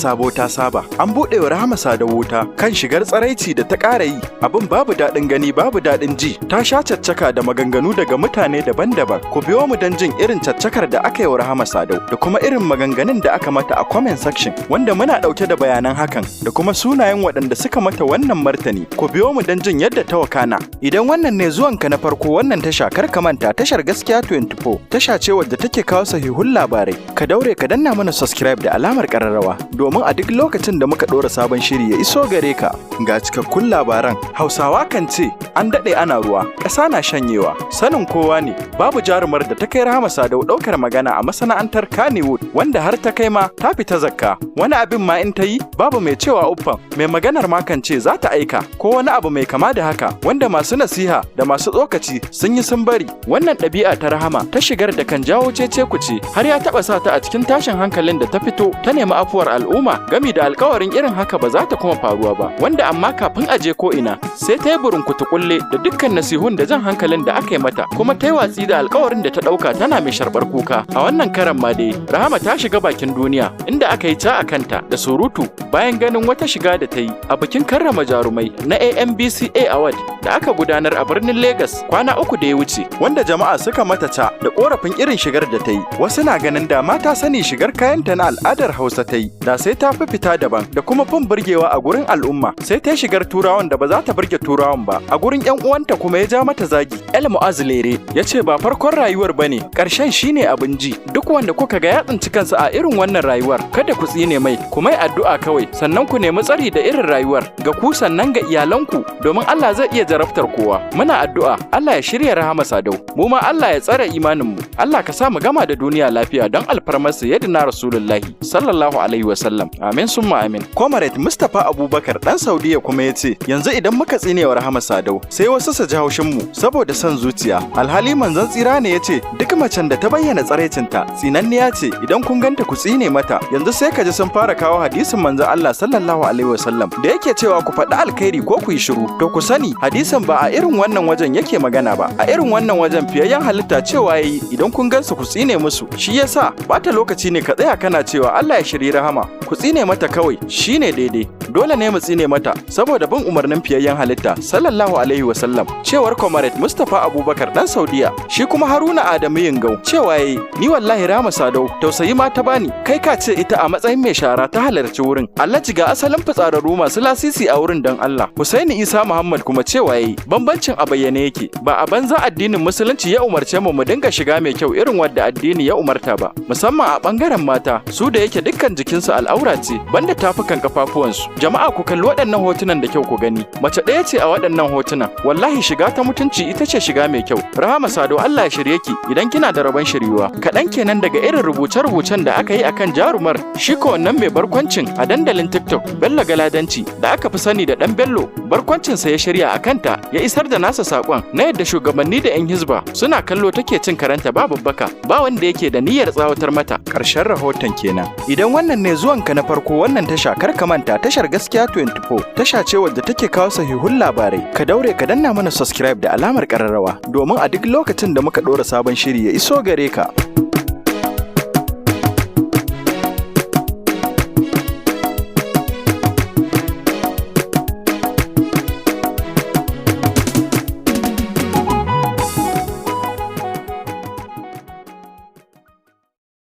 Sabo ta saba. An buɗe wa Rahama Sadau wuta kan shigar tsaraici da ta ƙara yi. Abin babu daɗin gani, babu daɗin ji. Ta sha caccaka da maganganu daga mutane daban-daban. Ku biyo mu don jin irin caccakar da aka yi wa Rahama Sadau da kuma irin maganganun da aka mata a comment section, wanda muna ɗauke da bayanan hakan da kuma sunayen waɗanda suka mata wannan martani. Ku biyo mu don jin yadda ta wakana. Idan wannan ne zuwanka na farko wannan tasha, kar ka manta, tashar Gaskiya 24 tasha ce wadda take kawo sahihun labarai. Ka daure ka danna mana subscribe da alamar kararrawa domin a duk lokacin da muka ɗora sabon shiri ya iso gare ka. Ga cikakkun labaran. Hausawa kan ce an daɗe ana ruwa, ƙasa na shanyewa. Sanin kowa ne babu jarumar da ta kai Rahama Sadau ɗaukar magana a masana'antar Kannywood, wanda har ta kai ma ta fita zakka. Wani abin ma in ta yi, babu mai cewa uffan, mai maganar ma kan ce za ta aika ko wani abu mai kama da haka, wanda masu nasiha da masu tsokaci sun yi sun bari. Wannan ɗabi'a ta Rahama ta shigar da kan jawo cece kuce har ya taɓa sa ta a cikin tashin hankalin da ta fito ta nemi afuwar al'umma gami da alkawarin irin haka ba za ta kuma faruwa ba, wanda amma kafin a je ko ina sai ta yi burunkutu kulle da dukkan nasihun da jan hankalin da aka yi mata, kuma ta yi watsi da alkawarin da ta ɗauka tana mai sharbar kuka. A wannan karan ma dai Rahama ta shiga bakin duniya, inda aka yi ca a kanta da surutu bayan ganin wata shiga da ta yi a bikin karrama jarumai na AMVCA Award da aka gudanar a birnin Legas kwana 3 da ya wuce, wanda jama'a suka mata ca da korafin irin shigar da ta yi. Wasu na ganin da mata sani shigar kayanta na al'adar Hausa ta yi, da sai ta fi fita daban da kuma fin burgewa a gurin al'umma. Sai ta shigar Turawan da ba za ta burge Turawan ba a gurin yan uwanta, kuma ya ja mata zagi. El Mu'az Lere ya ce ba farkon rayuwar bane, ƙarshen shine abin ji. Duk wanda kuka ga ya tsinci kansa a irin wannan rayuwar, kada ku tsine mai, ku mai addu'a kawai, sannan ku nemi tsari da irin rayuwar ga ku, sannan ga iyalanku, domin Allah zai iya jarabtar kowa. Muna addu'a Allah ya shirya Rahama Sadau, mu ma Allah ya tsare imanin mu. Allah ka sa mu gama da duniya lafiya don alfarmar Sayyidina Rasulullahi sallallahu alaihi wasallam. Amin summa amin. Comrade Mustapha Abubakar dan Saudiya kuma ya ce yanzu idan muka tsine wa Rahama Sadau, sai wasu su ji haushin mu saboda son zuciya, alhali manzon tsira ne ya ce duk macen da ta bayyana tsaraicinta tsinanniya ce, idan kun ganta ku tsine mata. Yanzu sai ka ji sun fara kawo hadisin manzon Allah sallallahu alaihi wasallam da yake cewa ku faɗi alkhairi ko ku yi shiru. To ku sani, hadisin ba a irin wannan wajen yake magana ba. A irin wannan wajen fiyayyen halitta cewa yayi idan kun gansu ku tsine musu. Shi yasa bata lokaci ne ka tsaya kana cewa Allah ya shiri Rahama. Ku tsine mata kawai shine daidai. Dole ne mu tsine mata saboda bin umarnin fiyayyen halitta sallallahu alaihi wasallam, cewar Comrade Mustapha Abubakar dan Saudiya. Shi kuma Haruna Adamu Yingau cewa yayi ni wallahi Rahama Sadau tausayi ma ta bani, kai ka ce ita a matsayin mai shara ta halarci wurin. Allah ga asalin fitsararru masu lasisi a wurin dan Allah. Husaini Isa Muhammad kuma cewa yayi bambancin a bayyane yake, ba a banza addinin Musulunci ya umarce mu mu dinga shiga mai kyau irin wadda addini ya umarta ba, musamman a bangaren mata, su da yake dukkan jikinsu al'aura ce banda tafukan kafafuwansu. Jama'a, ku kalli waɗannan hotunan da kyau ku gani, mace ɗaya ce a waɗannan hotunan. Wallahi shiga ta mutunci ita ce shiga mai kyau. Rahama Sadau, Allah ya shirye ki idan kina da rabon shiryuwa. Kaɗan kenan daga irin rubuce-rubucen da aka yi akan jarumar. Shi ko wannan mai barkwancin a dandalin TikTok, Bello Galadanci da aka fi sani da Ɗan Bello, barkwancinsa ya shirya a kanta, ya isar da nasa saƙon na yadda shugabanni da 'yan hizba suna kallo take cin karenta ba babbaka, ba wanda yake da niyyar tsawatar mata. Ƙarshen rahoton kenan. Idan wannan ne zuwanka na farko wannan tasha, kar ka manta, tashar Gaskiya 24 tasha ce wadda take kawo sahihun labarai. Ka daure ka danna mana subscribe da alamar kararrawa domin a duk lokacin da muka ɗora sabon shiri ya iso gare ka.